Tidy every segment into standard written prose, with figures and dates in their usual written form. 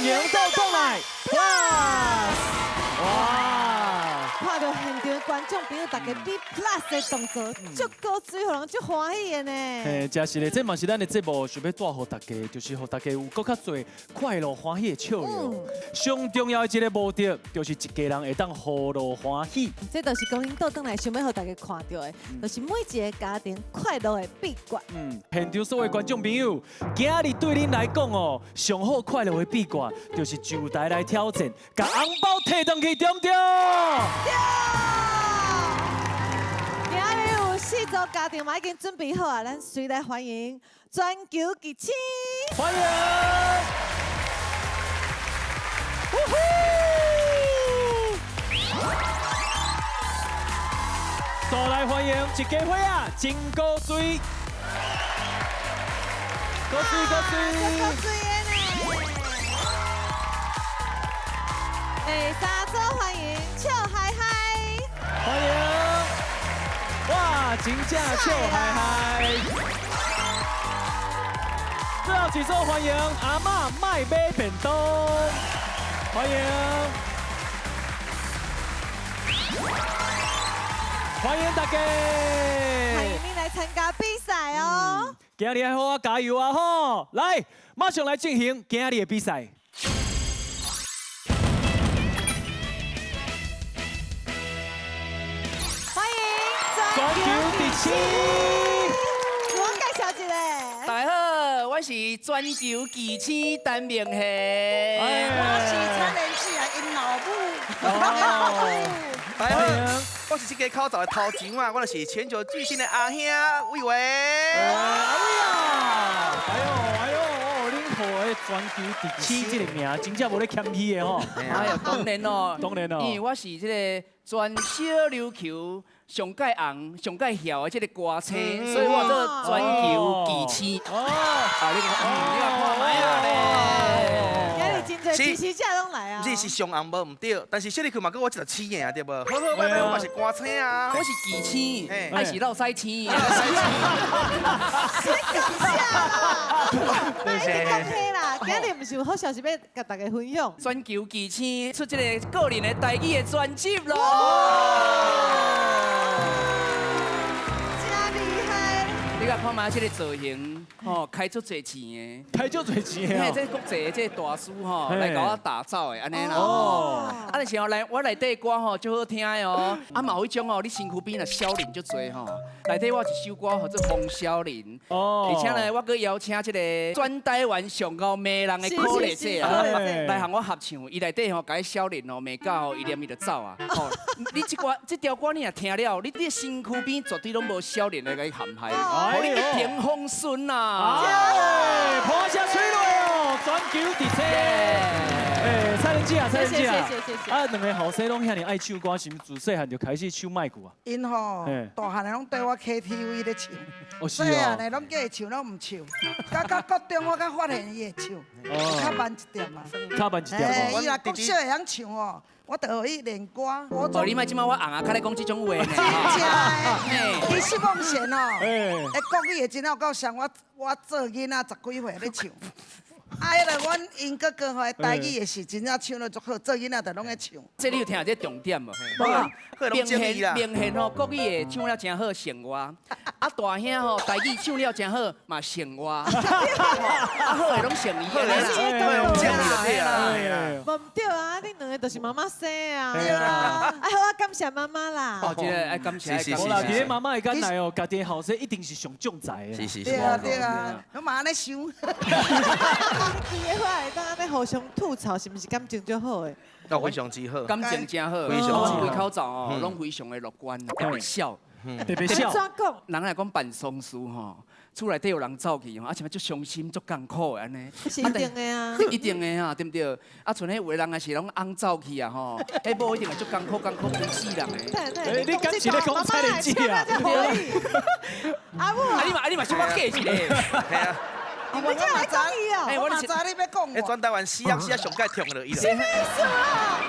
迎倒轉來 Plus！哇！看到現場觀眾朋友大家比 Plus 的動作，足夠水，予人足歡喜的呢。嘿，真是咧，這嘛是咱的節目，想欲帶予大家，就是予大家有閣較濟快樂歡喜的笑容。上重要的一個目的，就是一家人會當和樂歡喜。這就是公英倒轉來想欲予大家看著的，就是每一个家庭快樂的秘訣。嗯，現場所有觀眾朋友，今日對恁來講哦，上好快樂的秘訣，就是上台來挑戰，共紅包提轉去，對毋對？對。今日有四組家庭嘛已經準備好啊，咱隨來歡迎全球巨星。歡迎！呼呼！再來歡迎一家伙仔，真古錐，古錐古錐，古錐的呢。第三組歡迎笑嗨嗨，歡迎！哇，真正笑嗨嗨。最後一組歡迎阿嬤莫買便當，歡迎！歡迎大家，歡迎你來參加比賽哦！今日愛好好加油啊吼！來，馬上來進行今日的比賽。歡迎全球巨星，自我介紹一下。大家好，我是全球巨星陳明賢，我是蔡連子啊，𪜶老母。大家好，我是這個口罩的頭前啊，我就是全球巨星的阿兄偉偉。阿偉啊，哎呦哎呦，恁予的全球巨星這个名，真正無咧謙虛的吼。哎呦，當然咯，當然咯，因為我是這個全小琉球上蓋紅、上蓋曉的這個歌星，所以我做全球巨星。哦，啊，你看，你看覓啊咧。今日真濟支持者攏來啊！是是上紅無毋對，但是小琉球嘛閣我一個星的對無？好好歹歹我嘛是歌星啊！我是巨星，還是落屎星？落屎星。講啥啦？莫一直講彼啦！今日毋是有好消息欲共大家分享？全球巨星出這個個人的台語的專輯咯！真厲害！你共看覓這個造型，吼，開足濟錢的，開足濟錢的。嘿，這國際的這個大師吼，來共我打造的，按呢啦。哦。啊，但是吼，來我內底歌吼，足好聽的哦。啊，嘛有彼種哦，你身軀邊若少年足濟吼，內底我有一首歌號做《風少年》。哦。而且呢，我閣邀請這個全台灣上𠢕罵人的可麗姐啊，來和我合唱。伊內底吼，共彼少年哦罵到伊連伊就走啊。吼，你這歌這條歌你若聽了，你的身軀邊絕對攏無少年來共你陷害，予你一帆風順啊！破聲吹落哦，全球巨星。哎，蔡玲姐啊，蔡玲姐啊，啊，兩个後生攏遐爾愛唱歌，是毋是自細漢就開始唱麥鼓啊？𪜶吼，大漢的攏綴我 KTV 咧唱，細漢的攏叫伊唱，攏毋唱。到國中我才發現伊會唱，較慢一點啊。較慢一點哦。伊若國小會曉唱哦，我就予伊練歌。哦，你莫這擺我紅啊，較咧講這種話呢。真正的，其實我毋是哦，欸，國語的真正有夠像我，我做囡仔十幾歲咧唱。啊，彼个阮𪜶哥哥吼，台語也是真正唱得足好，做囡仔就攏咧唱。這你有聽這重點無？明顯明顯吼，國語會唱了真好，勝我。啊，大兄吼，台語唱了真好，嘛勝我。啊，好的攏勝伊。好的攏勝伊啦。無毋對啊，恁兩个就是媽媽生啊。對啊。哎，好啊，感謝媽媽啦。哦，這個愛感謝。是是是。無啦，佇咧媽媽的眼內哦，家己的後生一定是上將才的。是是是。對啊對啊，我嘛按呢想。規个伙會當按呢互相吐槽，是毋是感情足好的？哦，非常之好，感情真好。非常之好。開口罩哦，攏非常的樂觀，特別笑，特別笑。按怎講？人來講辦喪事吼，厝內底有人走去吼，啊，像足傷心、足艱苦的按呢。是一定的啊。一定的啊，對毋對？啊，像彼有的人也是攏翁走去啊吼，彼某一定會足艱苦、艱苦規世人的。欸，你敢是咧講蔡玲姐啊？阿母，啊你嘛，啊你嘛小可假一下。你這來講伊哦，我嘛知你欲講我。全台灣死啊死啊上蓋痛落伊。什麼意思啊？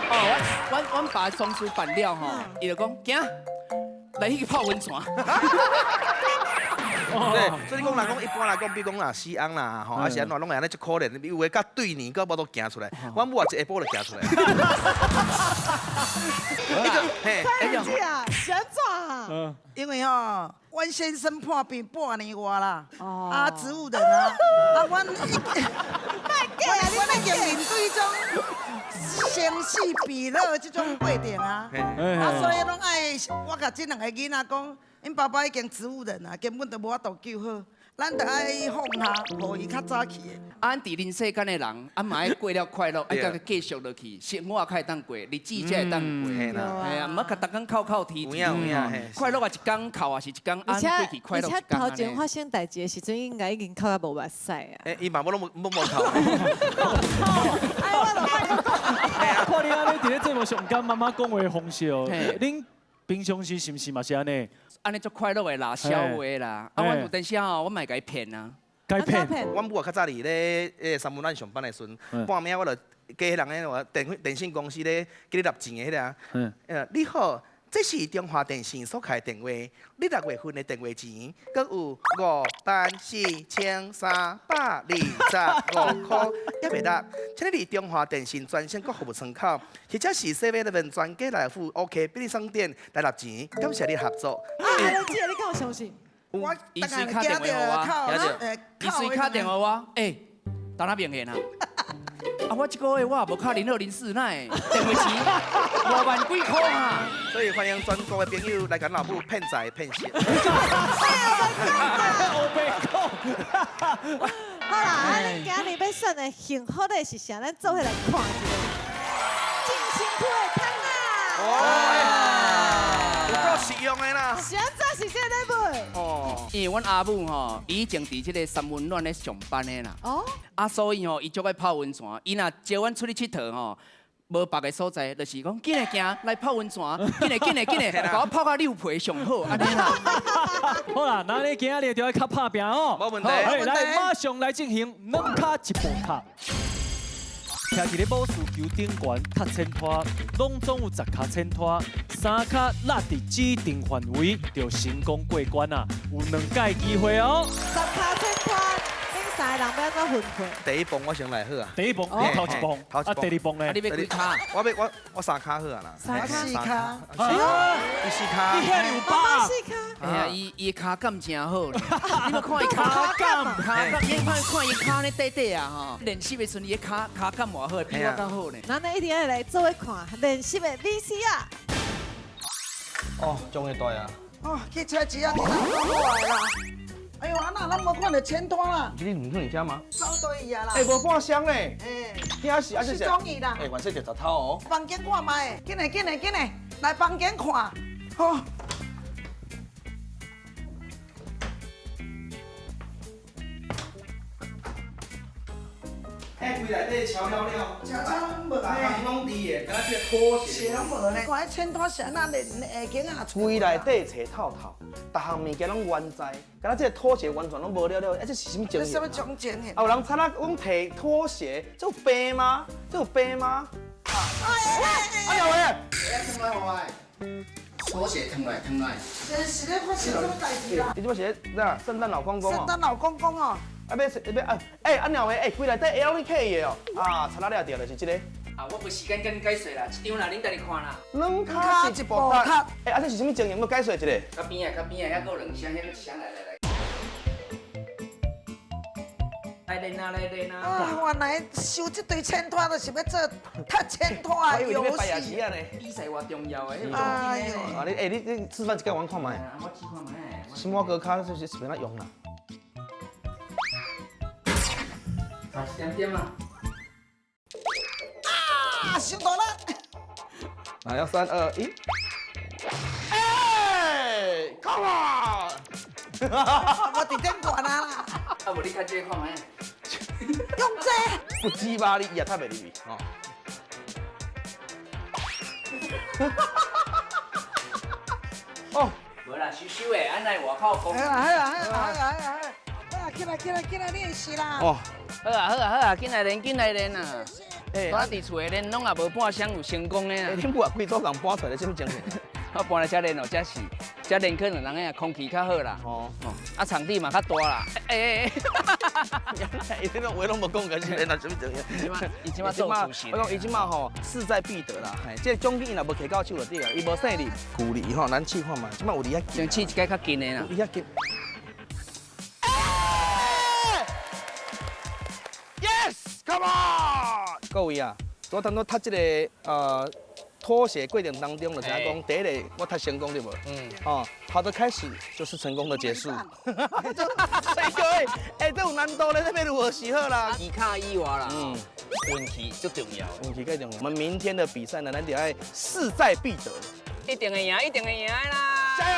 哦，阮爸喪事辦了吼，伊就講，行，來去泡溫泉。对，所以你讲人讲一般来讲，比如讲啦死翁啦，吼，啊是按怎拢会按呢足可怜，有的佮对年佮无都行出来，阮母也一下晡就行出来。嘿，哎呀，是按怎啊？因为吼，阮先生破病半年外啦，啊，植物人啊，啊，阮已阮已经面对这种生死比乐这种过程啊，啊，所以拢爱我共这两个囡仔讲，𪜶爸爸已经植物人啊，根本就无法度救好，咱著爱放下，予伊较早去的。啊，咱伫人世间的人，啊嘛爱过了快乐，爱共伊继续落去，生活较会当过，日子才会当过。嘿啦，嘿啊，毋好共逐工哭哭啼啼。快乐也一工，哭也是一工，而且啊，过去快而乐一工。且头前发生代志的时阵，应该已经哭到无目屎啊。欸，伊嘛无拢无无哭。哎，我就莫讲。看你按呢伫咧节目上，佮妈妈讲话的方式哦，恁平常时是毋是嘛是按呢？按呢足快乐的啦，笑话啦。啊，阮有当时吼，我嘛会共伊骗啊。共骗。阮母啊，较早伫咧三温暖上班的时阵，半暝我就加彼人咧，电电信公司咧叫你纳钱的彼个啊。你好，这是中华电信所开的电话，你6月份的电话钱，阁有5万4325块，犹未纳，请你伫中华电信专线客服窗口，或者是7-Eleven 全家来福 OK 便利商店来纳钱，感谢你合作。啊，你这个你敢有相信？我伊随敲电话予我，伊随敲电话我，欸，当哪明显啊？啊，我这个月我也无敲0204，哪会电话钱5万几箍啊？所以欢迎全国的朋友来共老母骗财骗色。乌白讲。好啦，啊，恁今日欲选的幸福的是啥？咱做伙来看一下。进身躯的窗仔。有够实用的啦。是按怎是这个礼物？哦，因为阮阿母吼，伊以前伫这个三温暖咧上班的啦。哦。啊，所以吼，伊足爱泡温泉。伊若招阮出去𨑨迌吼，无别个所在，就是讲紧来行来泡温泉，紧来紧来紧来，共我泡到溜皮上好，按呢啦。好啦，那你今仔日就爱较拍拚哦。无问题。来，马上来进行两跤一步踢。徛伫咧武术球顶悬踢千拖，拢总有10跤千拖，3跤落伫指定范围就成功过关啊！有2届机会哦。 10跤千拖，恁三个人欲按怎分配？第一棒我先来好啊。第一棒你头一棒，啊第二棒呢？啊你欲几跤？我欲我我3跤好啊啦。 3跤。 4跤。啊，你4跤。你遐尔有把。 4跤。哎呀，伊伊跤感真好，你无看伊跤感，跤感，你看看伊跤呢短短啊吼，练习的时阵伊跤跤感偌好，比我较好呢。咱呢一定爱来做伙看练习的 VCR。哦，终于大啊！哦，去揣钱啊，伫人讲好来啦。哎呦，啊那咱无看著钱单啦。这毋是你家吗？走对伊啊啦。欸，无半箱咧。欸，听是啊，失踪伊啦。欸，原说着石头哦。房间看觅，紧来紧来紧来，来房间看。好。彼柜内底超了了，悄悄拢无逐项拢伫的，敢若这个拖鞋拢无呢。看彼千拖是按怎连下间啊？柜内底揣透透，逐项物件拢原在，敢若这个拖鞋完全拢无了了，啊，这是啥物情形？这啥物种情形？啊，有人贼仔讲提拖鞋，这有病吗？这有病吗？阿两位，拖鞋脱来脱来。这是咧发生啥物代志啦？你这是咧圣诞老公公哦？圣诞老公公哦。啊，欲欲啊，欸，阿两位，欸，柜内底会晓你客伊的哦，啊，贼仔掠著就是这个。啊，我无时间共恁解说啦，一张啦，恁家己看啦。两跤一步踢，欸，啊，这是啥物情形？欲解说一下。较边仔，较边仔，遐阁有两箱，遐阁一箱，来来来。来练啊，来练啊！啊，原来收这堆钱拖，就是欲做踢钱拖的游戏。比赛偌重要的。哎呦！啊，你欸，你示范一下，阮看觅。我试看觅。心肝哥跤这是是欲按怎用啦？啊，一点点啊！啊，伤大力！来，要3、2、1。哎，Come on！我伫顶悬啊啦！啊，无你较这个看觅。用这个。不鸡巴你，伊也踢袂入去哦。哦，无啦，收收的，按来外口讲。好啦好啦好啦好啦好啦，好啦，起来起来起来练习啦。哦。好啊好啊好啊，紧来练紧来练啊！欸，我伫厝内练，拢也无半箱有成功的啊。恁母也规组人搬出来，啥物情形？我搬來遮練哦，遮是遮練可能人個空氣較好啦。哦，啊場地嘛較大啦。哎哎哎，伊這個話攏無講，可是練啊啥物重要？伊這馬做主席。我講伊這馬吼勢在必得啦。嘿，這個獎金伊若無摕到手就對了，伊無勢力。距離吼，咱試看嘛，這馬有離遐近。先試一个較近的啦。離遐近。Yes，come on！各位啊，我當初踢這个拖鞋过程当中，就是讲第一个我踢成功对无？嗯。哦，好的开始就是成功的结束。各位，哎，这有难度咧，这欲如何是好啦？技巧以外啦，运气最重要，运气最重要。我们明天的比赛呢，咱得爱势在必得，一定会赢，一定会赢的啦！加油！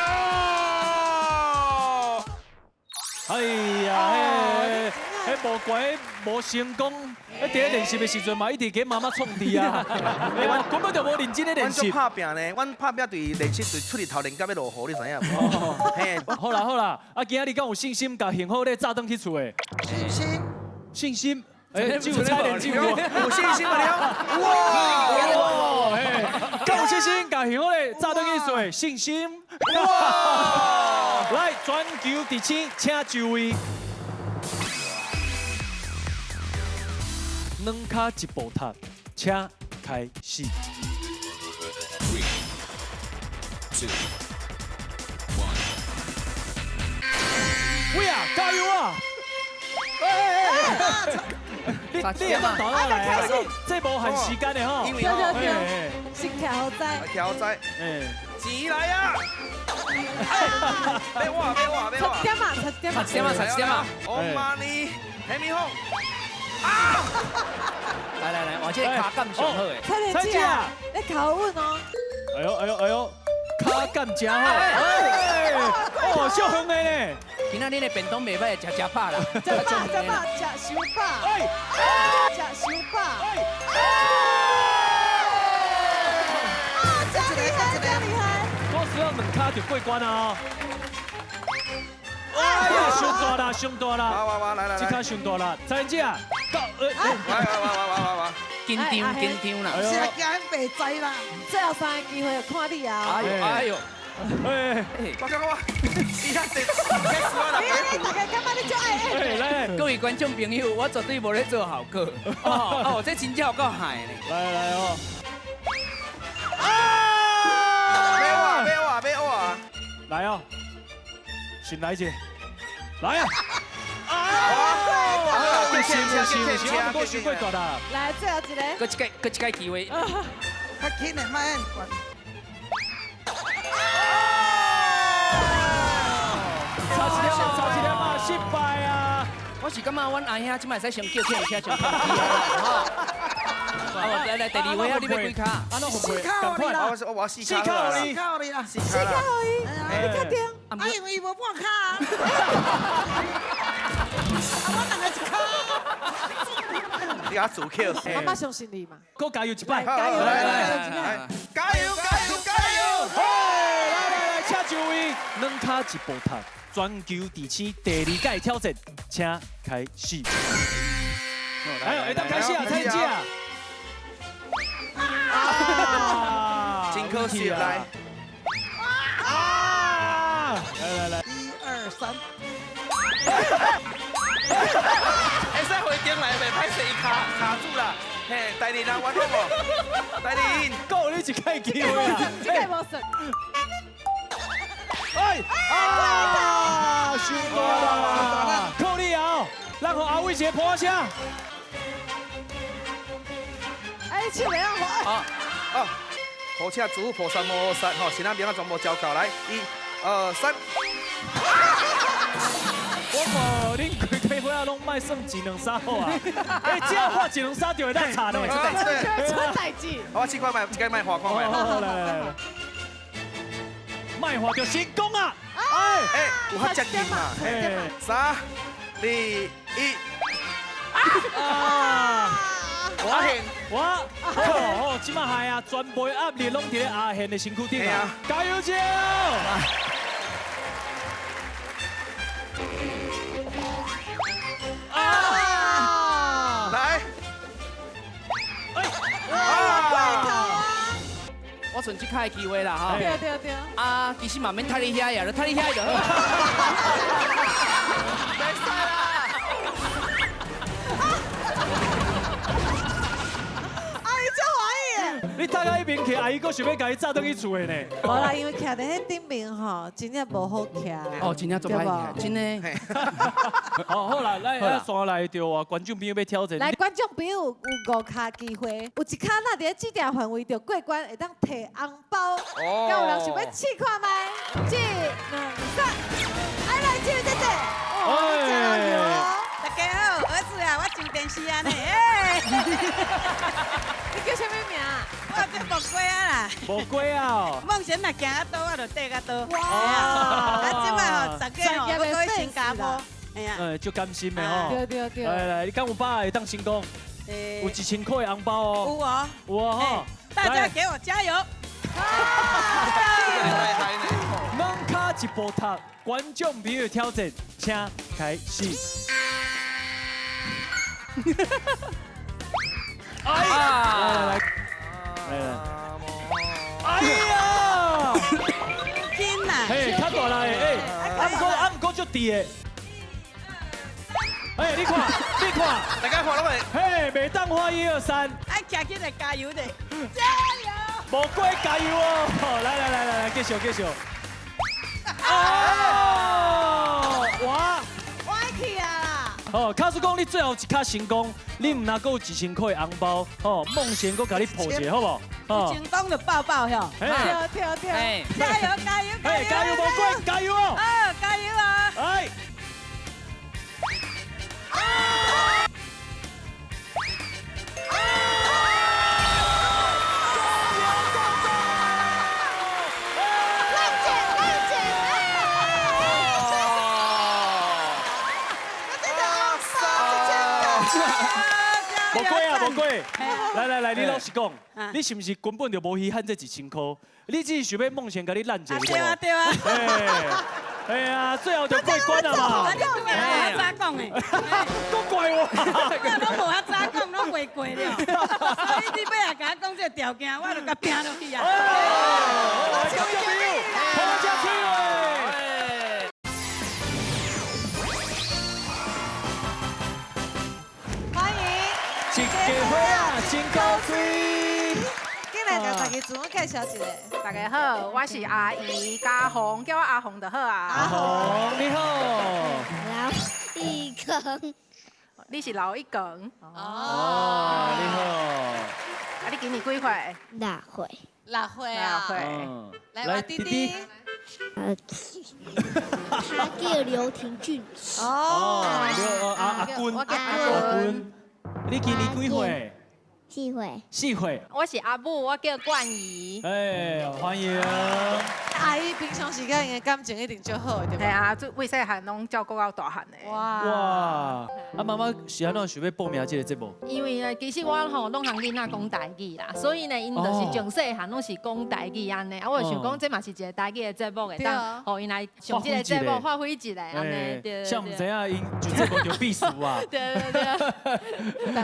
哎呀，彼无怪无成功，伫咧练习的时阵嘛，一直给妈妈创治啊，我根本就无认真咧练习。阮足拍拼呢，阮拍拼对练习对出日头练到欲落雨，你知影无？嘿，好啦好啦，啊，今仔日敢有信心共幸福咧炸转去厝的？信心，信心，哎，只有彩莲只有有信心吗？哇哇，嘿，敢有信心共幸福咧炸转去厝的？信心，哇！来，全球伫请，请就位。两跤一步踢，请开始。 Three, two, one。喂啊，加油啊！你你会当投落来啊？这无限时间的吼。因为对对对，是挑战。挑战。钱来啊！别我别我别我。七点啊，七点啊，七点啊，七点啊。哦妈咪，黑米红。啊！来来来，哇，这个跤感上好诶。蔡连姐啊，你跤稳哦。哎呦哎呦哎呦，跤感真好。哎，哦，足远的呢。今仔日的便当袂歹，食食饱啦。食饱食饱，食伤饱。哎，食伤饱。哎。啊，真厉害，真厉害。我只要两跤就过关啊！哎呀，伤大啦，伤大啦！哇哇哇，来来来，这跤伤大啦，蔡连姐啊，到，来来来来来来，紧张紧张啦，是啊，惊阮白栽啦。最后三个机会就看你啊！哎呦哎呦，哎，我讲我，你遐济，你大家感觉你足爱演？来，各位观众朋友，我绝对无咧做效果。哦哦，这真正有够害呢。来来哦。啊！别我别我别我！来哦，先来一个，来啊！啊！不行不行不行，我们伤过大啦。来，最后一个。阁一届，阁一届机会。较轻的，莫按悬。差一点嘛，差一点嘛，失败啊！我是感觉阮阿兄这摆会使先叫起来，车上飞机啊！吼，来来，第二位啊，你欲几跤？啊，那四跤予你啦！我四跤四跤予你，四跤予你啦！四跤予伊，你确定？啊，因为伊无半跤啊！啊，我两个一跤。你给他组 Q。妈妈相信你嘛？阁加油一摆！加油！来来来，加油加油加油！来来来，请就位，两跤一步踢，全球地区第二届挑战，请开始。来，会当开始啊，蔡姐啊！啊！真可惜，来！啊！来来来，一二三。会使回顶来袂？歹势伊卡卡住啦。嘿，第二人完好无？第二，够你一届机会啊！这个无算。哎！啊！伤大啦！靠你啊！咱予阿伟一个破声。哎，手袂晓滑。啊啊！好，请诸菩萨摩诃萨吼，神仔明仔全部交到来，一、二、三。我看恁规家伙仔拢莫算一两三好啊！哎，只要画一两三就会当查咧。出代志。我试看觅，一届莫画看觅。好，来来来。莫画就成功啊！哎哎，有较接近嘛？三、二、一。啊！阿贤，我哦，这马系啊，全部压力拢伫咧阿贤的身躯顶啊！加油加油！啊！来！哎！啊！我剩這跤的機會啦吼。對對對。啊，其實嘛免踢你遐呀，就踢你遐就好。袂使啦。阿姨真歡喜耶！你踢到彼邊去，阿姨閣想欲共伊紮轉去厝的呢。無啦，因為徛佇彼頂面吼，真正無好徛。哦，真正足歹徛，真的。好，好啦，咱煞來著啊，觀眾朋友欲挑戰。來，觀眾朋友有五跤機會，有一跤若佇咧指定範圍著過關，會當提紅包。哦。敢有人想欲試看覓？一、兩、三，來來，這位姐姐。哦，真有哦。大家好，兒子啊，我上電視啊呢。哎。你叫啥物名？我叫木瓜啊啦。木瓜啊。夢想若行較倒，我就綴較倒。哇！啊，這擺吼，十個吼，我閣去新加坡。哎呀。足甘心的吼。對對對。來來，你敢有把握會當成功？有1000塊的紅包哦。有哦。有哦吼。大家給我加油！兩跤一步踢，觀眾朋友挑戰，請開始。哎呀！來來來，哎呀！緊啦！嘿，較大力的，哎，啊毋過足甜的。哎，你看，你看，大家看攏會。嘿，袂當發一二三。哎，徛起來加油咧！加油！無過加油哦！來來來來來，繼續繼續。哦，哇！歪去啊啦！哦，假使講你最後一跤成功，你毋但閣有1000塊紅包，哦，夢賢閣共你抱一下，好無？有成功就抱抱吼。對對對。加油加油加油！加油無過，加油哦！哦，加油哦！哎。無過啊，無過！來來來，你老實講，你是毋是根本就無稀罕這1000塊？你只是想欲夢賢共你爛一下。對啊對啊。哎呀，最後就過關了嘛。你無遐早講的。閣怪我。我攏無遐早講，攏袂過了。所以你尾仔共我講這個條件，我就共拼落去啊。來，觀眾朋友，捧一下喙話。歡迎。一家伙仔真古錐。進來共大家自我介紹一下。大家好，我是阿姨嘉紅，叫我阿紅就好啊。阿紅你好。老一庚。你是老一庚。哦，你好。啊，你今年幾歲？六歲。六歲啊。六歲。來，我弟弟。他叫劉廷俊。哦。劉阿君。阿君。你今年幾歲？4歲。4歲。我是阿母，我叫冠儀。哎，歡迎。阿姨平常時間𪜶的感情一定足好的，對無？嘿啊，這為細漢攏照顧到大漢的。哇！哇！啊，媽媽是按怎想欲報名這個節目？因為呢，其實我吼攏和囡仔講台語啦，所以呢，𪜶就是從細漢攏是講台語按呢。啊，我就想講這嘛是一個台語的節目，會當予𪜶來上這個節目發揮一下按呢。對。像毋知影𪜶上節目就必輸啊。對對對。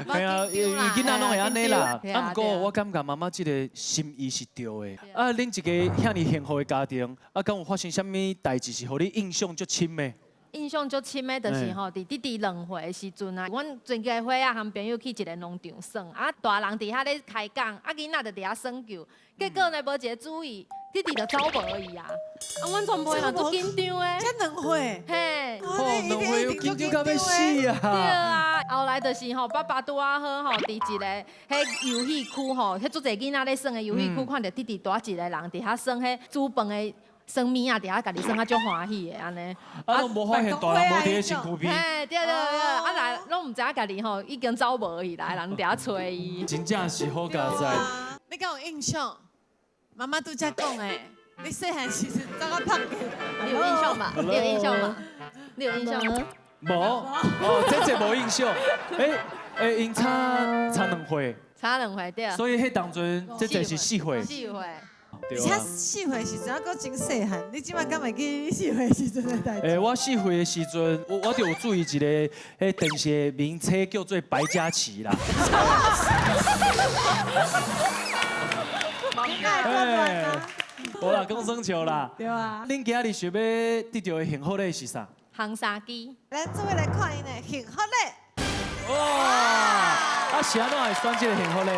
嘿啊，因為囡仔攏會按呢啦。啊，毋過我感覺媽媽這個心意是對的。啊，恁一個遐爾幸福的家庭，啊，敢有發生啥物代誌是予你印象足深的？印象足深的，就是吼，佇弟弟2歲的時陣啊，阮全家伙仔和朋友去一個農場耍，啊，大人佇遐咧開講，啊，囡仔就佇遐耍球，結果呢，無一個注意，弟弟就走無去啊！啊，阮全部人足緊張的。才2歲。嘿。哦，2歲緊張到欲死啊！對啊，後來就是吼，爸爸拄仔好吼，佇一個彼遊戲區吼，彼足濟囡仔咧耍的遊戲區，看著弟弟帶一個人佇遐耍彼煮飯的。耍物仔，佇遐家己耍啊，足歡喜的按呢。啊，攏無發現大人無佇咧身軀邊。嘿，對對對，啊來，攏毋知影家己吼已經走無去來，人佇遐揣伊。真正是好佳哉。你敢有印象？媽媽拄才講的，你細漢時陣走到胖去。你有印象嘛？你有印象嘛？你有印象嗎？無，哦，這無印象。欸欸，𪜶差2歲。差2歲對。所以彼當陣，這是4歲。4歲。而且4歲時陣，閣真細漢，你這擺敢會記4歲時陣的代誌？欸，我4歲的時陣，我就有注意一個，彼電視的名稱叫做白嘉琪啦。哎，無啦，講耍笑啦。對啊。恁今日想欲得著的幸福禮是啥？烘衫機。咱做伙來看𪜶的幸福禮。哇！啊，是按怎會選這个幸福禮？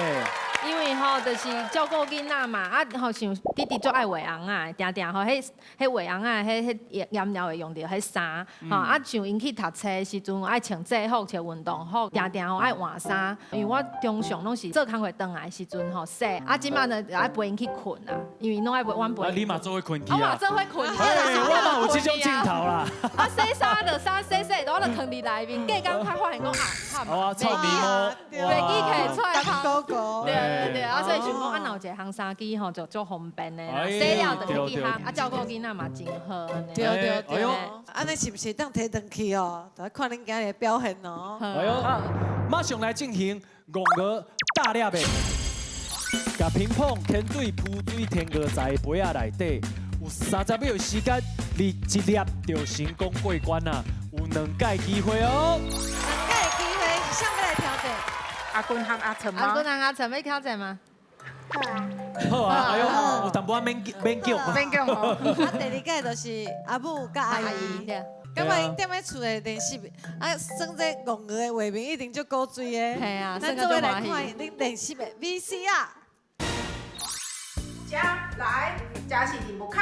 因為吼，就是照顧囡仔嘛，啊吼像弟弟足愛畫尪仔，定定吼，彼彼畫尪仔，彼彼顏料會用著彼衫，吼啊像𪜶去讀冊的時陣愛穿制服、穿運動服，定定吼愛換衫。因為我通常攏是做工課轉來的時陣吼洗，啊這擺呢愛陪𪜶去睏啊，因為攏愛晚陪。啊，你嘛做伙睏去啊？我嘛做伙睏去。我嘛有這種鏡頭啦。啊，洗衫就衫洗洗，我就囥佇內面，隔工才發現講啊，哇，臭面膜，袂記摕出來哥哥。對對，啊，所以想講，啊，若有一個烘衫機吼，就足方便的啦，洗了就去烘，啊，照顧囡仔嘛真好。對對對，按呢是毋是會當提轉去哦？就看恁今日的表現哦。哎喲，馬上來進行戇鵝大獵的，共乒乓、牽水、浮水、天鵝仔杯仔內底，有30秒的時間，你一粒就成功過關啊！有兩擺機會哦。兩擺機會，是啥欲來挑戰？阿君和阿陳嗎？阿君和阿陳欲挑戰嗎？好啊，哎喲，有淡薄仔勉勉強。勉強哦。啊，第二屆就是阿母佮阿姨。感覺𪜶踮咧厝內練習，啊，耍這戇鵝的畫面一定足古錐的。嘿啊，咱做伙來看恁練習的 VCR。這來，這是任務口。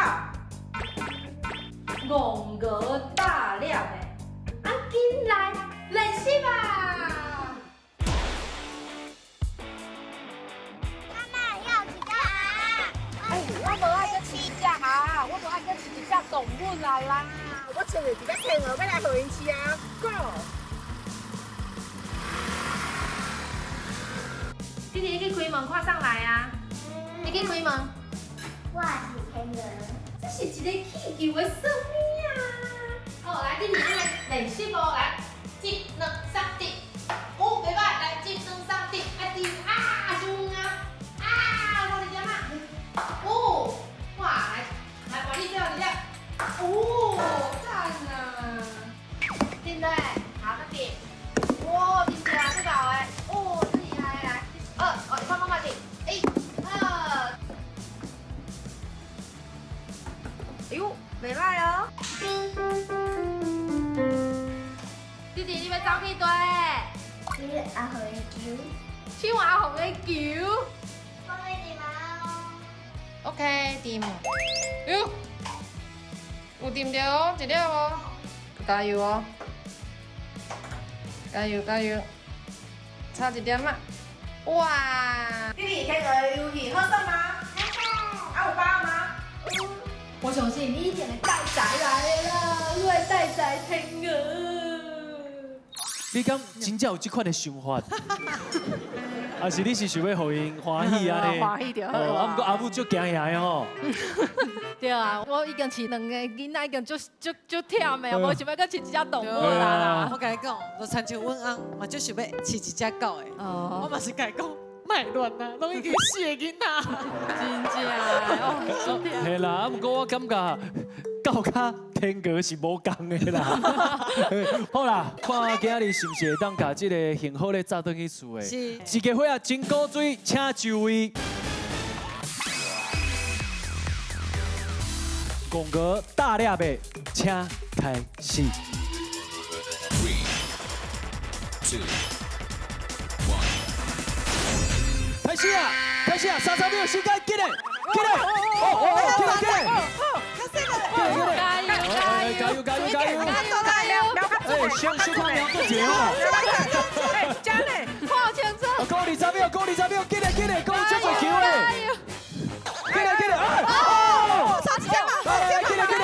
戇鵝大粒的，啊，緊來練習吧。我無愛閣飼一隻鴨，我無愛閣飼一隻動物啦啦。我揣著一隻天鵝欲來予𪜶飼啊，Go！弟弟，你去開門看上來啊！你去開門。我是天鵝。這是一個氣球的算命啊！好，來，弟弟，你來練習哦，來，一、兩、三、四，五，袂歹，來，一、兩、三、四，啊，弟，啊，傷遠啊，啊，落一點啊，五，哇，來，來，換你最後一粒，哦，讚啊！對不對？好，弟弟，哇，真正這夠的，哦，真厲害，來，二，哦，你看媽媽弟，一、二。哎呦，袂歹哦！弟弟，你欲走去佗？去阿紅的球。去阿紅的球。放在地毛。 OK，掂。哟，有掂著哦，一粒哦，加油哦！加油加油！差一點仔。哇！弟弟，天鵝遊戲好耍嗎？好耍。啊，有包嗎？有。我相信你一定會帶財來的啦，你會帶財天鵝。你敢真正有這款的想法？還是你是想欲予𪜶歡喜按呢？歡喜就好。啊，毋過阿母足驚嚇的吼。對啊，我已經飼兩个囡仔，已經足足足忝的，無想欲閣飼一隻動物啦。我共你講，就親像阮翁嘛，足想欲飼一隻狗的。我嘛是共伊講。莫亂啊，攏已經四个囡仔。真正哦，嘿啦，啊，毋過我感覺狗佮天鵝是無仝的啦。好啦，看今日是毋是會當共這个幸福咧紮轉去厝的？是。一个伙仔真古錐，請就位。戇鵝大粒的，請開始。 Three, two, one. 開始啊！開始啊！30秒時間，緊嘞，緊嘞！哦哦哦，緊嘞緊嘞！緊嘞緊嘞！加油加油加油加油！加油加油！哎，小小可瞄準一下哦！哎，真的，看清楚！夠20秒，夠20秒，緊嘞緊嘞，夠足濟球嘞！緊嘞緊嘞！哎哦！差一點嘛！來來緊嘞緊嘞！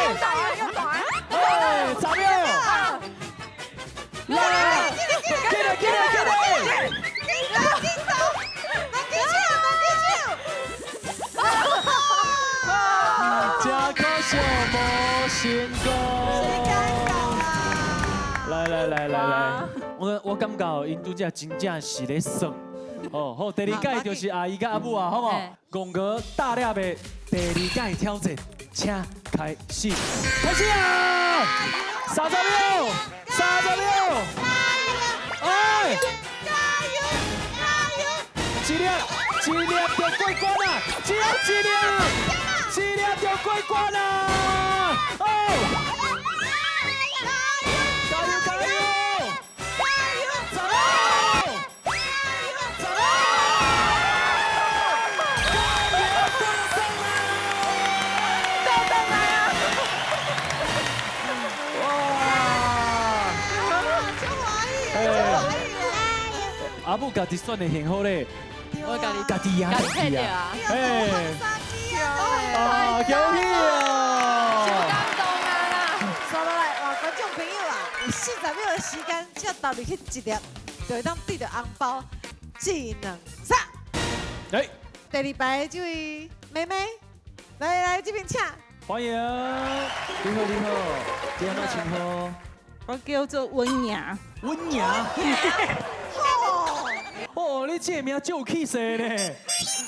哎，10秒！來來來，緊嘞緊嘞緊嘞！真可惜無成功。來來來來來，我感覺𪜶拄才真正是咧耍。哦，好，第二屆就是阿姨佮阿母啊，好無？戇鵝大粒的第二屆挑戰，請開始，開始啊！30秒，30秒，哎！加油！加油！一粒，一粒就過過關啊！只要一粒，一粒就過關啊！哦，加油加油！加油！十秒！十秒！加油！倒轉來啊！哇！足歡喜的，足歡喜的。阿母家己選的幸好咧，我家己家己贏家己摕著啊！哎，啊，恭喜啊！感動啊啦！刷落來，哇，觀眾朋友啊，有40秒的時間，只要投入去一粒，就會當得著紅包。一、兩、三。哎，第二排這位妹妹，來來這邊請。歡迎，你好你好，你按怎稱呼？我叫做溫雅。溫雅。哦，你這個名足有氣勢呢。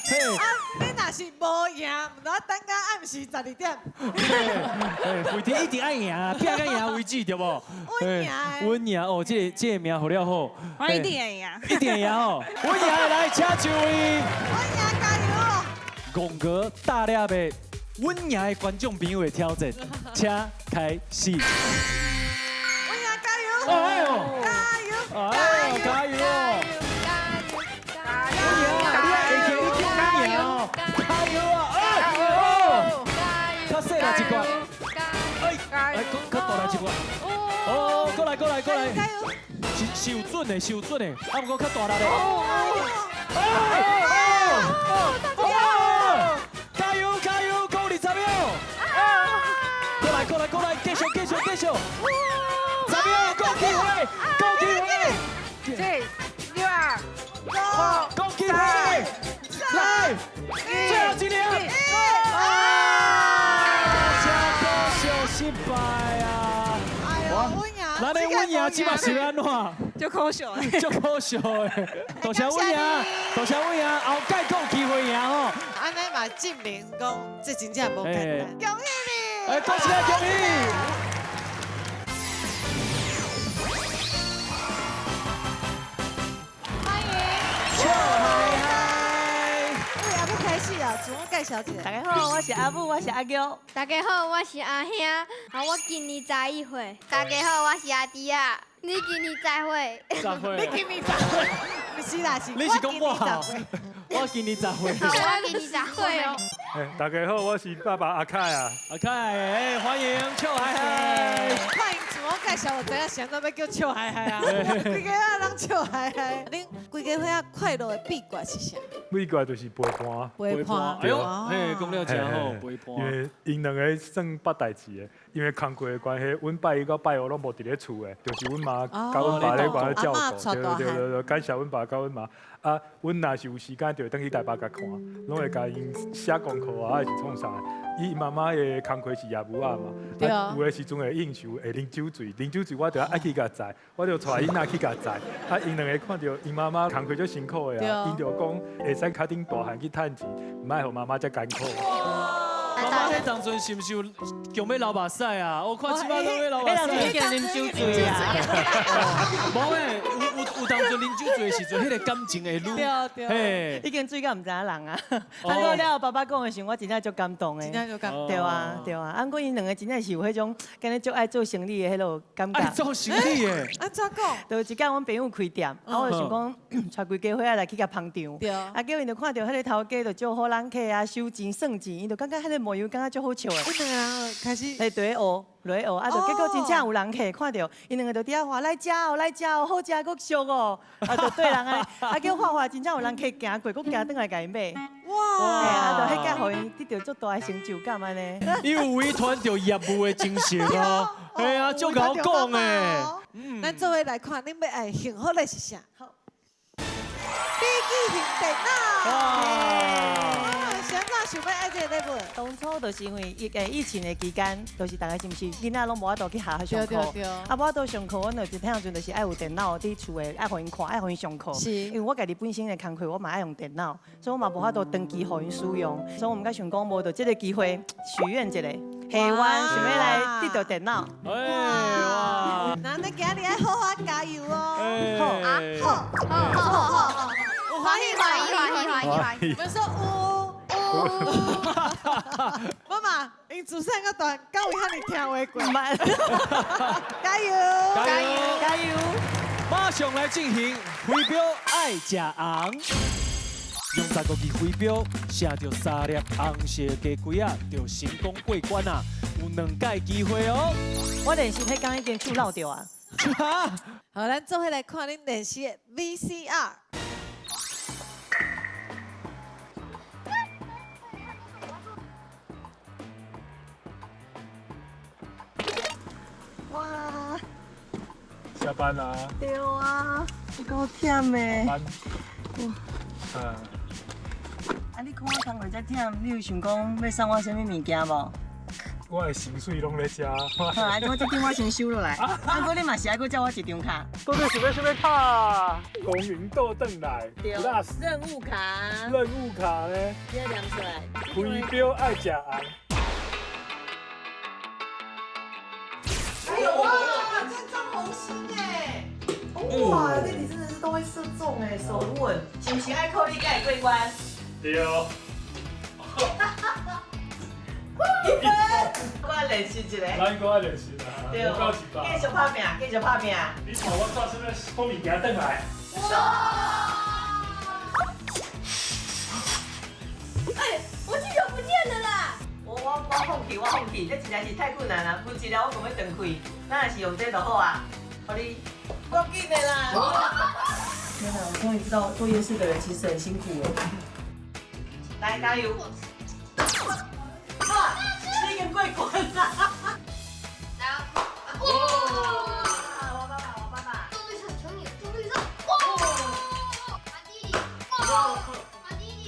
嘿，啊，你若是無贏，毋知等到暗時12點。嘿，非得一定愛贏，拼到贏為止，對無？穩贏。穩贏哦，這個名號了好。我一定會贏。一定會贏哦。穩贏來，請就位。穩贏加油哦！戇哥大粒的穩贏的觀眾朋友的挑戰，請開始。穩贏加油！哎呦！加油！哎呦，加油！加油啊！哎呦！較細來一掛，哎，哎，閣大來一掛。哦，過來過來過來。加油！是有準的，是有準的，啊，毋過較大力的。哎哦！加油加油，夠20秒。過來過來過來，繼續繼續繼續。10秒，夠機會，夠機會。四、六、五、夠機會，來，最後一粒。啊！真可惜，失敗啊！哎呦，穩贏！咱的穩贏這擺是欲按怎？足可惜的，足可惜的。多謝穩贏，多謝穩贏，後蓋閣有機會贏吼。按呢嘛證明講，這真正無簡單。恭喜你！哎，恭喜恭喜！歡迎。笑嗨嗨。喂，阿母開始啊，自我介紹一下。大家好，我是阿母，我是阿玉。大家好，我是阿兄，啊，我今年11歲。大家好，我是阿弟仔。你今年10歲？10歲。你今年10歲？不是啦，是你是講我好？我今年10歲。我今年10歲哦。大家好，我是爸爸阿凱啊。阿凱，哎，歡迎笑嗨嗨。歡迎自我介紹，我知影啥都欲叫笑嗨嗨啊。規家伙攏笑嗨嗨。恁規家伙仔快樂的秘訣是啥？秘訣就是陪伴。陪伴。哎呦，嘿，講了真好，陪伴。因為𪜶兩个算捌代誌的，因為工課的關係，阮拜一到拜五攏無佇咧厝的，就是阮媽佮阮爸咧幫咧照顧。對對對對，感謝阮爸佮阮媽。啊，阮若是有時間，就會轉去台北共看，攏會共𪜶寫功課啊，還是創啥？伊媽媽的工課是業務仔嘛，啊，有的時陣會應酬，會啉酒醉，啉酒醉我就愛去共載，我就帶囡仔去共載。啊，𪜶兩個看著𪜶媽媽工課足辛苦的啊，𪜶就講會使較恁大漢去趁錢，毋愛予媽媽遮艱苦。媽媽彼當陣是毋是有強欲流目屎啊？我看這擺攏欲流目屎。彼人已經啉酒醉啊！無誒，有當陣啉酒醉的時陣，彼個感情會愈對對，已經醉到毋知影人啊！啊，過了爸爸講的時陣，我真正足感動的。真正足感動。對啊對啊，啊，毋過𪜶兩個真正是有彼種，敢若足愛做生意的彼落感覺。愛做生意的。按怎講？就一工阮朋友開店，啊，我就想講，帶規家伙仔來去共捧場。對。啊，結果𪜶就看著彼個頭家就招呼人客啊，收錢算錢，𪜶就感覺彼個模樣感覺足好笑的。阮兩個人開始。嘿，對學。落去學，啊，就結果真正有人客看著，𪜶兩個就佇遐喊來食哦，來食哦，好食閣俗哦，啊，就對人按呢，啊，叫喊喊，真正有人客行過，閣行轉來共𪜶買。哇！啊，就彼個予𪜶得著足大的成就感按呢。伊有遺傳著業務的精神哦，嘿啊，足𠢕講的。咱做伙來看，恁欲愛幸福的是啥？好，筆記型電腦。是按怎想欲愛這個禮物？當初就是因為疫情的期間，就是大家是毋是囡仔攏無法度去學校上課，啊，無法度上課，阮就一聽陣就是愛有電腦佇厝的，愛予𪜶看，愛予𪜶上課。是。因為我家己本身的工課，我嘛愛用電腦，所以我嘛無法度長期予𪜶使用，所以我們才想講，無就這個機會許願一下，希望想欲來得著電腦。哇！那你今日愛好好加油哦！好，好，好，好，好，有歡喜嗎？歡喜歡喜歡喜歡喜。我們說五。妈妈，𪜶自细到大，敢有遐尔听话过？加油！加油！加油！马上来进行飞镖爱食红，用15支飞镖射著3粒红色鸡胿仔，就成功过关啊！有2摆机会哦。我练习彼工已经手落著啊。好，咱做伙来看恁练习的 VCR。哇！下班啦。对啊，有够忝的。班。哇。啊，你看我工课遮忝，你有想讲欲送我啥物物件无？我的薪水拢咧遮。好啊，我这张我先收落来。啊，不过你嘛是爱阁借我一张卡。到底想欲啥物卡？公民倒转来。对。任务卡。任务卡呢？你爱念出来。飞镖爱食红。哎呦哇，这张红心哎！哇，弟弟真的是都会射中哎，手稳，是不是爱靠你才会过关？对。一分，我来练习一下。咱阁爱练习啦，对，继续拍拼，继续拍拼。你看我带啥物好物件转来？哇！哎，我气球不见了啦！我放弃，我放弃，这实在是太困难了。分一了，我讲欲断开，咱若是用这就好啊。予你，赶紧的啦！天哪，我终于知道做夜市的人其实很辛苦了。来，加油！哇，你已经过关啦！来啊！哇！我爸爸，我爸爸。重绿色，求你，重绿色！哇！阿弟弟，哇！阿弟弟。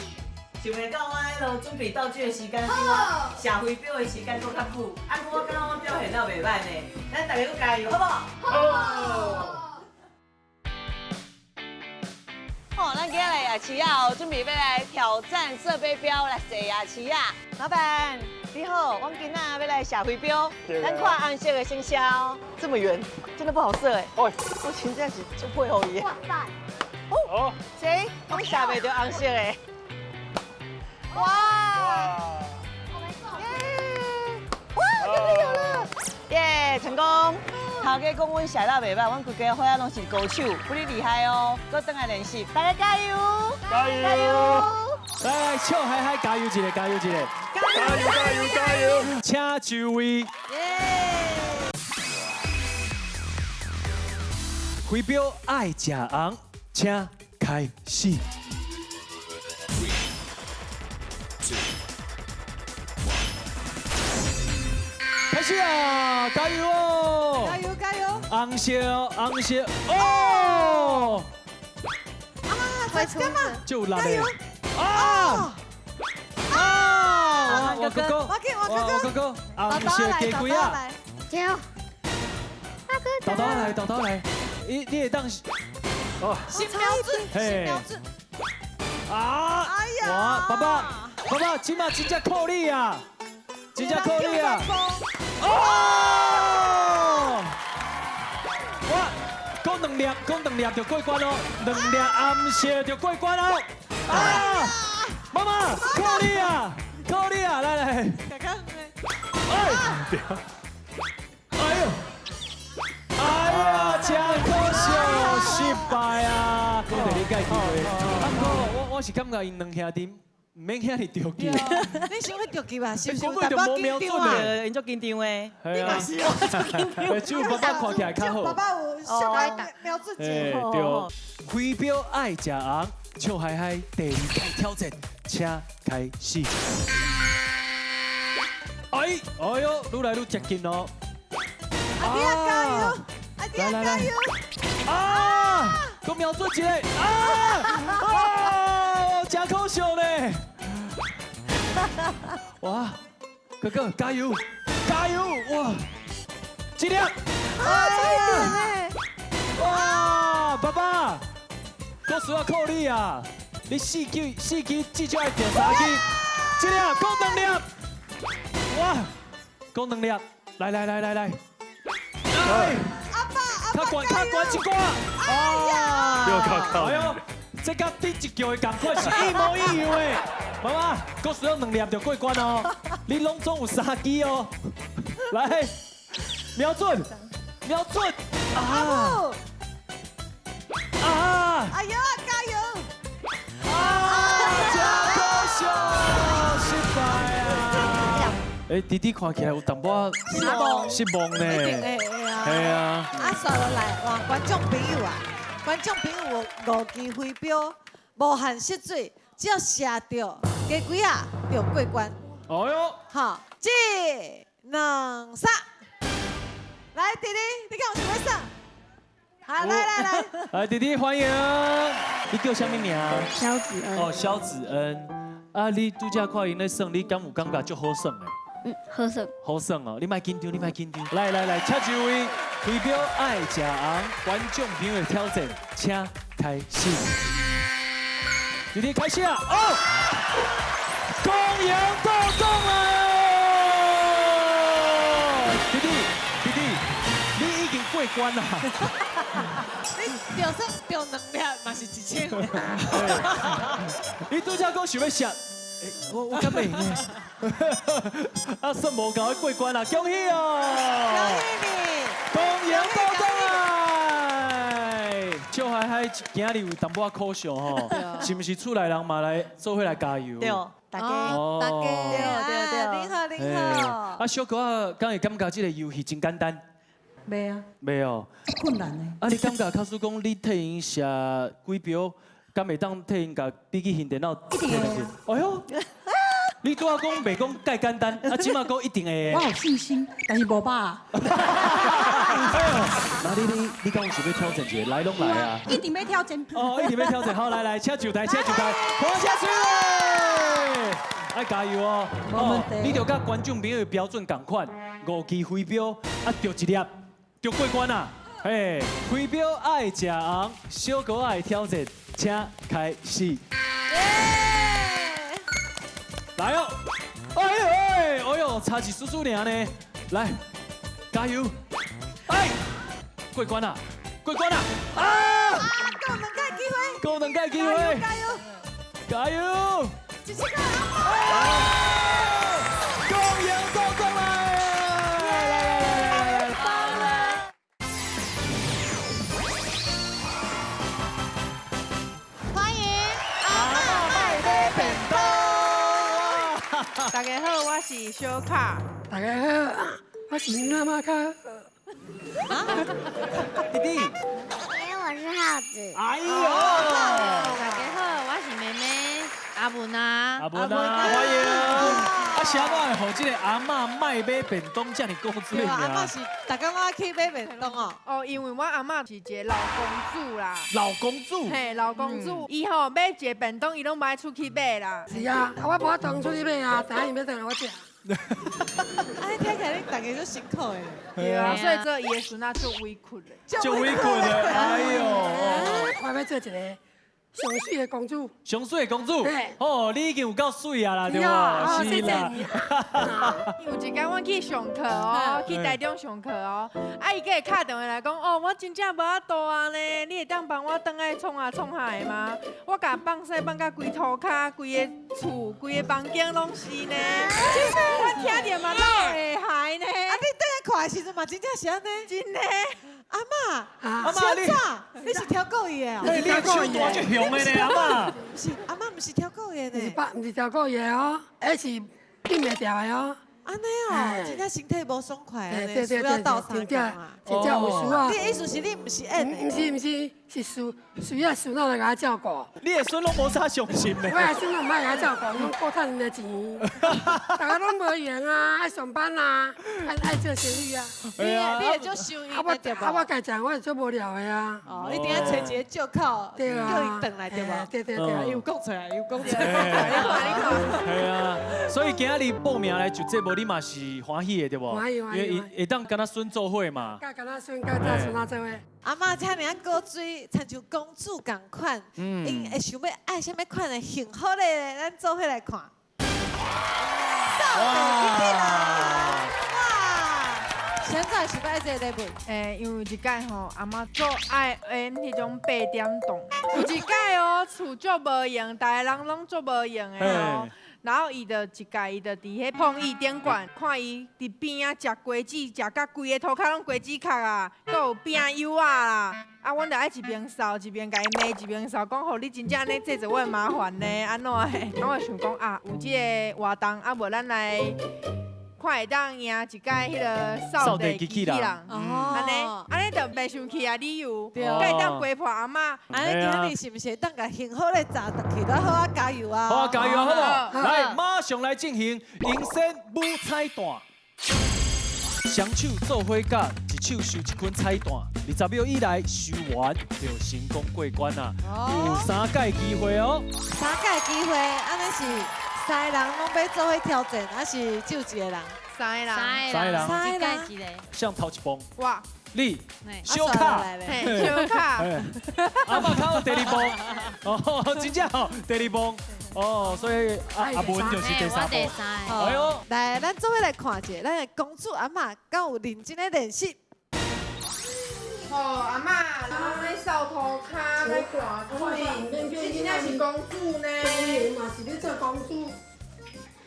想袂到我彼落准备道具的时间，比我射飞镖的时间阁较久。啊，不过我感觉我表现了袂䆀呢。咱大家阁加油，好无？好。好，咱今仔日夜市啊，准备欲来挑战射飞镖来射夜市啊。老板，你好，阮今仔欲来射飞镖，咱看红色的生肖，这么远，真的不好射哎。我真正是足佩服伊的。哇塞！哦，谁？我射袂著红色的。哇！耶！哇，真的有了！耶，成功！头家讲阮射了袂䆀，阮规家伙仔拢是高手，不你厉害哦！阁转来练习，大家加油！加油！来来，笑嗨嗨，加油一个，加油一个！加油加油加油！请就位。飞镖爱食红，请开始。开始啊！加油哦！加油加油！红色红色哦！啊，在干嘛？就力的啊！啊！我哥哥，我哥哥，红色鸡胿仔，加油！阿哥，豆豆来，豆豆来，你会当哦，新标准，新标准。啊！哎呀！哇，爸爸，爸爸，这马真正靠你啊！真正靠你啊！哦！哇，讲两粒，讲两粒就过关咯，两粒红色就过关咯。啊！妈妈，靠你啊！靠你啊！来来。哎！哎呦！哎呀，真可惜，失败啊！讲第二届机会，啊，不过我是感觉𪜶两兄弟。毋免遐尔著急，你想欲著急啊？是不是有淡薄紧张啊？𪜶足紧张的。你嘛是，我足紧张。只有爸爸看起来较好。爸爸有小可瞄准镜。对。飞镖爱食红，笑嗨嗨，第二届挑战，请开始。哎，哎呦，愈来愈接近咯。阿弟仔加油！阿弟仔加油！啊！阁瞄准一个！啊！啊！真可惜呢。哇，哥哥加油，加油！哇，这粒，啊，差一点呢！哇，爸爸，阁需要靠你啊！你四支四支至少爱中三支，这粒，阁两粒，哇，阁两粒，来来来来来，哎，阿爸阿爸，较悬较悬一寡，哎呀，哎呦，这佮顶一局的仝款是一模一样的。妈妈，阁需要两粒就过关哦。你拢总有三支哦。来，瞄准，瞄准。阿母。啊！哎呦，加油！啊！真可惜，失败啊！哎，弟弟看起来有淡薄失望，失望呢。一定会啊。系啊。啊，刷落来，哇，观众朋友啊，观众朋友有五支飞镖，无限失水，只要射著，加几啊，就过关。哎呦！好，一、两、三，来，弟弟，你敢有想欲耍？好，来来来，来，弟弟欢迎。你叫啥物名？萧子恩。哦，萧子恩。啊，你拄才看𪜶咧耍，你敢有感觉足好耍的？嗯，好耍。好耍哦，你莫紧张，你莫紧张。来来来，请就位，飞镖爱食红，观众朋友的挑战，请开始。弟弟开始啊！哦，公羊到动了。弟弟，弟弟，你已经过关啦。你就算中两粒嘛是1000。你拄才讲想欲射，我敢袂用的。啊，算无够，过关啦，恭喜哦！恭喜你！公羊到动来。笑嗨嗨，今日有淡薄仔可惜吼，是毋是厝内人嘛来做伙来加油？对，大家，大家，对对对，你好，你好。啊，小可仔，敢会感觉这个游戏真简单？袂啊，袂哦，困难的。啊，你感觉假使讲你替𪜶射几镖，敢会当替𪜶共笔记型电脑？一定会。哎呦，你拄仔讲袂讲介简单，啊，这马讲一定会。我有信心，但是无把握。那你敢有想欲挑战一下？来拢来啊！一定欲挑战。哦，一定欲挑战。好，来来，请就台，请就台，黄家水，爱加油哦！哦，你著佮观众朋友的标准仝款，五支飞镖啊，著一粒，就过关啦！嘿，飞镖爱食红，小可仔的挑战，请开始。来哦！哎呦哎，哎呦，差一丝丝尔呢！来，加油！哎，过关啦！过关啦！啊！阁有两摆机会，阁有两摆机会，加油！加油！一千块阿公羊到动来！来来来来来来！欢迎阿嬷卖买便当。大家好，我是小卡。大家好，我是阿妈卡。弟弟。我是耗子。哎呦！大家好，我是妹妹阿文啊。阿文啊，欢迎。啊，啥物会予这个阿嬷卖买便当遮尔古锥尔？阿嬷是逐工拢爱去买便当哦。哦，因为我阿嬷是一个老公主啦。老公主。嘿，老公主，伊吼买一个便当，伊拢无爱出去买啦。是啊，我无法度出去买啊，知影伊欲转来我食。啊，你听起来你逐家足辛苦的。对啊，所以做伊的孙仔足委屈的。足委屈的，哎呦！我欲做一个上媠的公主。上媠的公主。哦，你已经有够媠啊啦，对无？是啦。有一工阮去上课哦，去台中上课哦，啊，伊阁会敲电话来讲，哦，我真正无法度啊呢，你会当帮我转来创啊创下的吗？我共放屎放甲规涂跤、规个厝、规个房间拢是呢。我听著嘛老会害呢。啊，你转来看的时阵嘛，真正是按呢？真的。阿嬷，阿嬷你，你是挑故意的哦？你的手大足雄的呢，阿嬷。毋是，阿嬷毋是挑故意的呢。毋是挑故意的哦，彼是变袂牢的哦。按呢哦，真正身体无爽快，需要斗相共啊。真正有需要。你的意思是你毋是演的？毋是毋是，是需要孙仔来共我照顾。你的孙拢无啥相信呢？我的孙拢毋爱共我照顾，拢顾趁𪜶的钱。大家拢无闲啊，爱上班啊，爱做生意啊。你会足想伊对无？啊，我家食我是足无聊的啊。哦，一定爱揣一个借口，叫伊转来对无？对对对，伊有讲出来，伊有讲出来。你看，系啊，所以今日报名来上节目，你嘛是欢喜的对无？欢喜欢喜。因为会当佮咱孙做伙嘛。佮咱孙佮咱孙仔做伙。阿嬷遮尔仔古锥，亲像公主仝款，𪜶会想欲爱啥物款的幸福咧？咱做伙来看。扫地机器人，哇，现在是欲爱这个礼物？欸，因为有一摆吼，阿嬷做爱演彼种八点档，有一摆哦，厝足无闲，逐个人拢足无闲的哦。然后伊就一届，伊就伫彼碰椅顶悬，看伊伫边仔食瓜子，食甲规个涂跤拢瓜子壳啊，阁有饼油仔啦。啊，阮就爱一边扫一边共伊骂，一边扫，讲吼你真正按呢制造我的麻烦呢，按怎的？啊，我想讲啊，有这个活动，啊无咱来看会当赢一届彼个扫地机器人，按呢，按呢就袂生气啊，理由，阁会当陪伴阿嬷。按呢今日是毋是会当共幸福的炸转去？咱好好加油啊！好啊，加油好无？来，马上来进行迎新舞彩蛋。双手做伙甲，一手收一捆彩蛋，20秒以内收完就成功过关啊！有三届机会哦。三届机会，按呢是三个人拢欲做伙挑战，还是只有一个人？三个人。三个人。三个人。谁头一步？我。你。小卡。小卡。阿嬷卡有第二步。哦，真正哦，第二步。哦，所以阿文就是第三步。哎呦，来，咱做伙来看一下，咱的公主阿嬷敢有认真的练习？哦，阿嬷，人咧扫涂跤，咧看水，你真正是公主呢？嘛是咧做公主。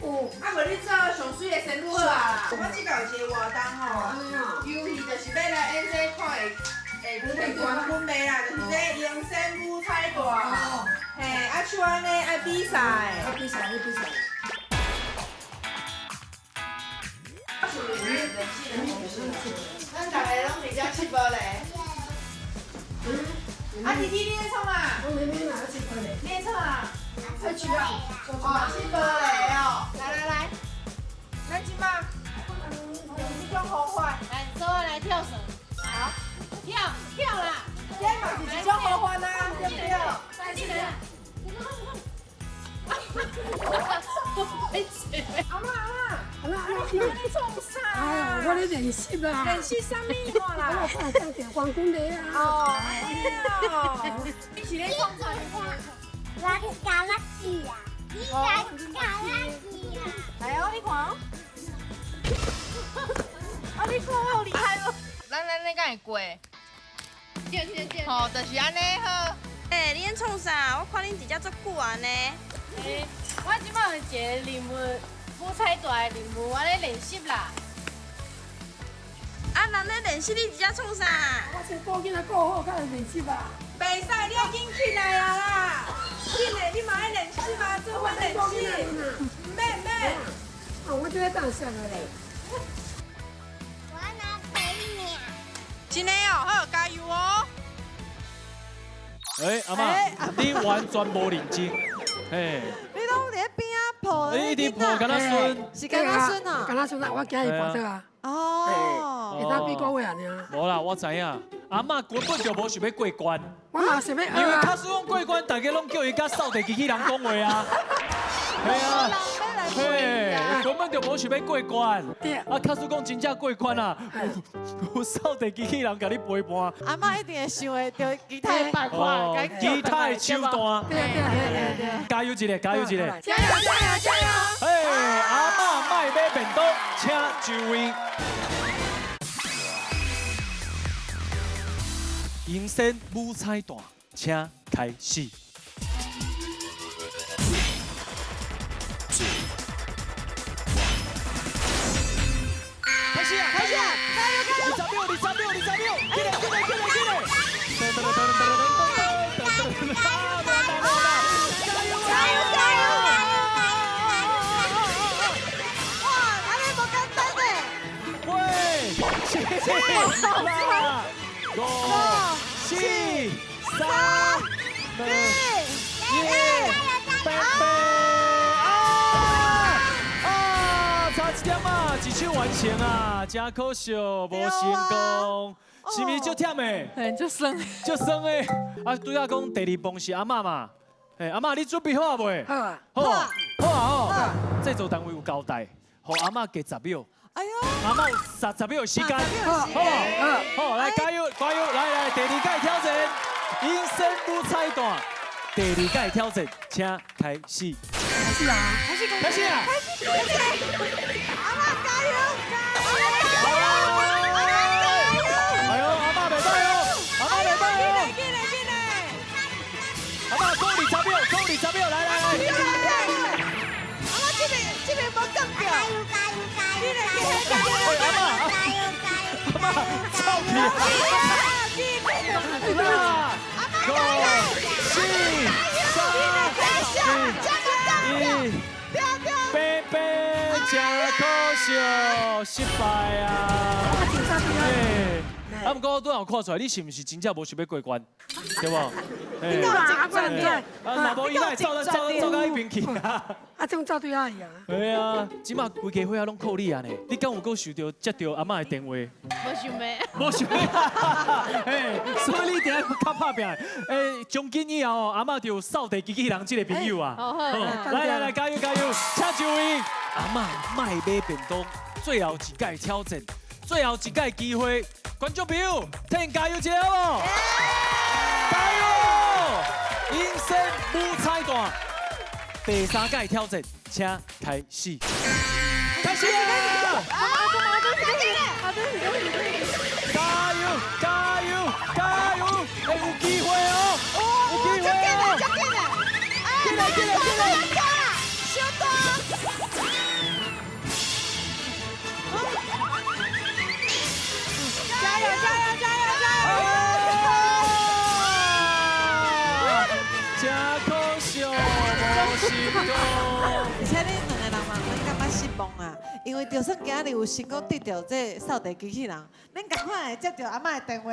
有，啊无你做上媠的仙女好啊啦。我这届有一个活动吼，游戏就是欲来演这看会会冠军袂啦，就是这迎仙舞彩带。嘿，啊像按呢爱比赛。爱比赛，爱比赛。咱逐个拢伫遮佚佗咧。啊，弟弟你咧创啊？我妹妹嘛咧佚佗咧。你咧创啊？爱去啊！哦，佚佗咧哦。来来来，咱这摆用这种方法，来，做伙来跳绳。好，跳跳啦！这嘛是一种方法啊，对不对？来，进来。阿嬷阿嬷，阿嬷，你咧创啥？哎呦，我咧练习啦。练习啥物啦？我看当得冠军的啊。哦，哦，你是咧创啥？我加垃圾啊！你来加垃圾啊！来哦，你看哦。啊，你看我有厉害无？咱咱咧敢会过？对对对。吼，就是按呢好。欸，你咧创啥？我看恁伫遮足久啊呢。欸，我这摆有一个任务，舞彩带的任务，我咧练习啦。啊，人咧练习，你伫遮创啥？我先顾囡仔顾好，才会练习啊。袂使，你爱紧起来啊啦！紧的，你嘛爱练习嘛，做伙练习。毋免毋免。啊，我这个当啥个咧？我拿第一名。真的哦，好，加油哦！哎，阿嬷，你完全无认真，嘿。你拢伫咧边仔抱，你一直抱敢若孙，是敢若孙啊？敢若孙啊！我今日抱倒啊。哦。会当比个月尔。无啦，我知影，阿嬷根本就无想欲过关。我嘛想欲。因为假使讲过关，大家拢叫伊佮扫地机器人讲话啊。系啊。嘿，根本就无想欲过关。啊，假使讲真正过关啊，有扫地机器人共你陪伴。阿嬷一定会想会著其他的办法，其他的手段。对对对对。加油一下，加油一下。加油加油加油！嘿，阿嬷莫买便当，请就位。迎新舞彩蛋，请开始。开始啊！开始啊！加油加油！20秒，20秒，20秒，起来，起来，起来，起来！加油加油加油！哇，按呢无简单呢！喂，七、八、五、四、三、二、一，拜拜！啊，差一点啊，一手完成啊，真可惜，无成功，是毋是足忝的？嘿，足酸，足酸的。啊，拄仔讲第二棒是阿嬷嘛？嘿，阿嬷你准备好啊未？好啊，好啊，好啊，吼。制作单位有交代，予阿嬷加10秒。哎呦，阿嬷有30秒的时间，好无？好，来加油，加油，来来，第二届挑战，迎新舞彩蛋，第二届挑战，请开始。开始啊！开始，开始啊！开始，开始！阿嬷加油，加油！阿嬤，阿嬤，臭屁！五、四、三、二、一，变变，真可惜，失败啊！啊，毋过我拄仔有看出來，你是毋是真正無想欲過關，對無？你敢有真轉啊，若無伊哪會走到彼邊去啊？啊，這種走對遐去啊？對啊，這馬規家伙仔攏靠你啊呢！你敢有閣受著接著阿嬤的電話？無想欲。無想欲，嘿，所以你一定愛較拍拚。欸，從今以後，阿嬤就有掃地機器人這個朋友啊。來來來，加油加油，請就位。阿嬤莫買便當，最後一屆挑戰，最後一屆機會，觀眾朋友，替𪜶加油一下好無？加油！人生無彩蛋，第三屆挑戰，請開始。開始啊！加油！加油！加油！欸，有機會哦！有機會哦！進來進來進來！小大。加油加油加油加油！真可惜，無成功。而且恁兩个人嘛，毋免感覺失望啊，因為就算今日有成功得著這掃地機器人，恁仝款會接著阿嬤的電話。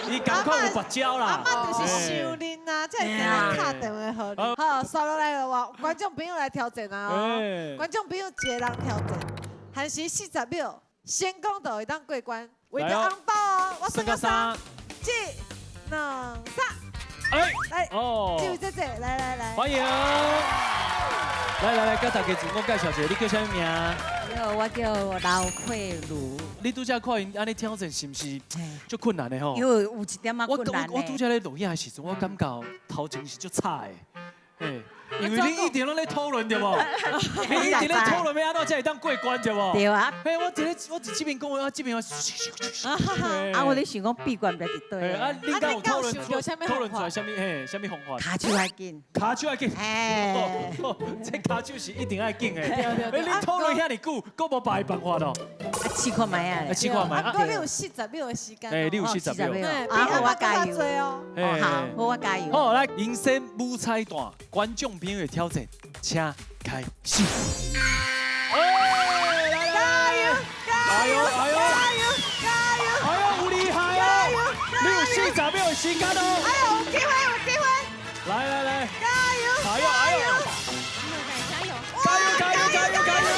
伊仝款有跋筊啦。阿嬤就是想恁啊，才會定定敲電話予恁。好，刷落來了，觀眾朋友來挑戰啊！觀眾朋友一個人挑戰，限時40秒，成功就會當過關，為著紅包哦！我算到三、一、兩、三。哎，來，哦，這位姐姐，來來來，歡迎，來來來，佮大家自我介紹一下，你叫啥物名？你好，我叫劉慧茹。你拄才看𪜶按呢挑戰，是毋是足困難的吼？有一點仔困難。我拄才咧錄影的時陣，我感覺頭前是足吵的，嘿，因為恁一直攏咧討論對無？你一直咧討論欲按怎才會當過關對無？對啊。嘿，我一咧我佇這邊講話，我這邊我。啊，我咧想講秘訣毋知佇佗。啊，恁敢有討論出討論出來啥物？嘿，啥物方法？跤手愛緊。跤手愛緊。嘿。這跤手是一定愛緊的。欸，恁討論遐爾久，閣無別的辦法咯？啊，試看覓啊！試看覓。啊，閣你有40秒的時間。欸，你有40秒。啊，好，我加油。哦，好，好，我加油。好，來，人生無彩蛋，觀眾朋友的挑戰，請開始。加油！加油！加油！加油！加油！哎呦，有厲害哦！你有40秒的時間哦。哎呦，有機會，有機會。來來來。加油！哎呦哎呦！加油！加油加油加油加油！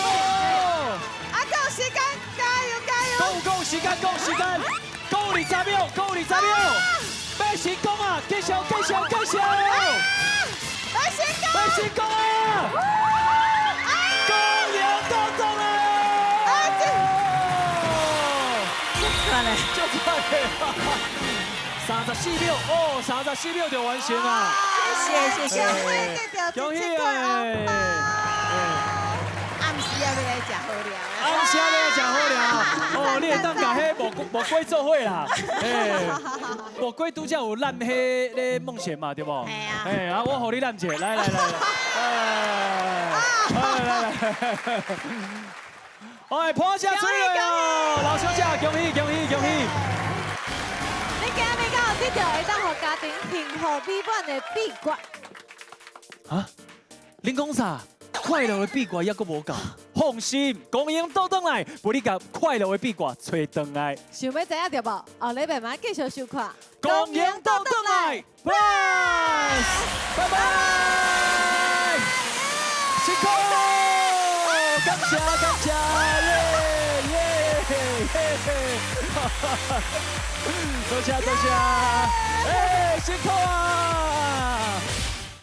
啊，夠時間，加油加油！夠時間，夠時間，夠20秒，夠20秒，欲成功啊！繼續繼續繼續！欲成功！欲成功啊！公羊到中了！足快嘞，足快嘞！34秒哦，34秒就完成啊！謝謝謝謝，恭喜啊！暗時仔欲來食好料，暗時仔欲來食好料，哦，你會當共彼魔鬼做伙啦，欸，魔鬼拄才有攬彼咧夢想嘛，對無？係啊。欸，啊，我予你攬一下，來來來，來來來，哎，破聲水了，老小姐，恭喜恭喜恭喜！你今日敢有得著會當予家庭幸福美滿的秘訣？啊？恁講啥？快樂的秘訣猶閣無夠，放心，公英倒轉來，陪你共快樂的秘訣揣轉來。想欲知影著無？後禮拜嘛繼續收看。公英倒轉來，Plus，拜拜，辛苦，感謝感謝，耶耶耶，多謝多謝，哎，辛苦啊！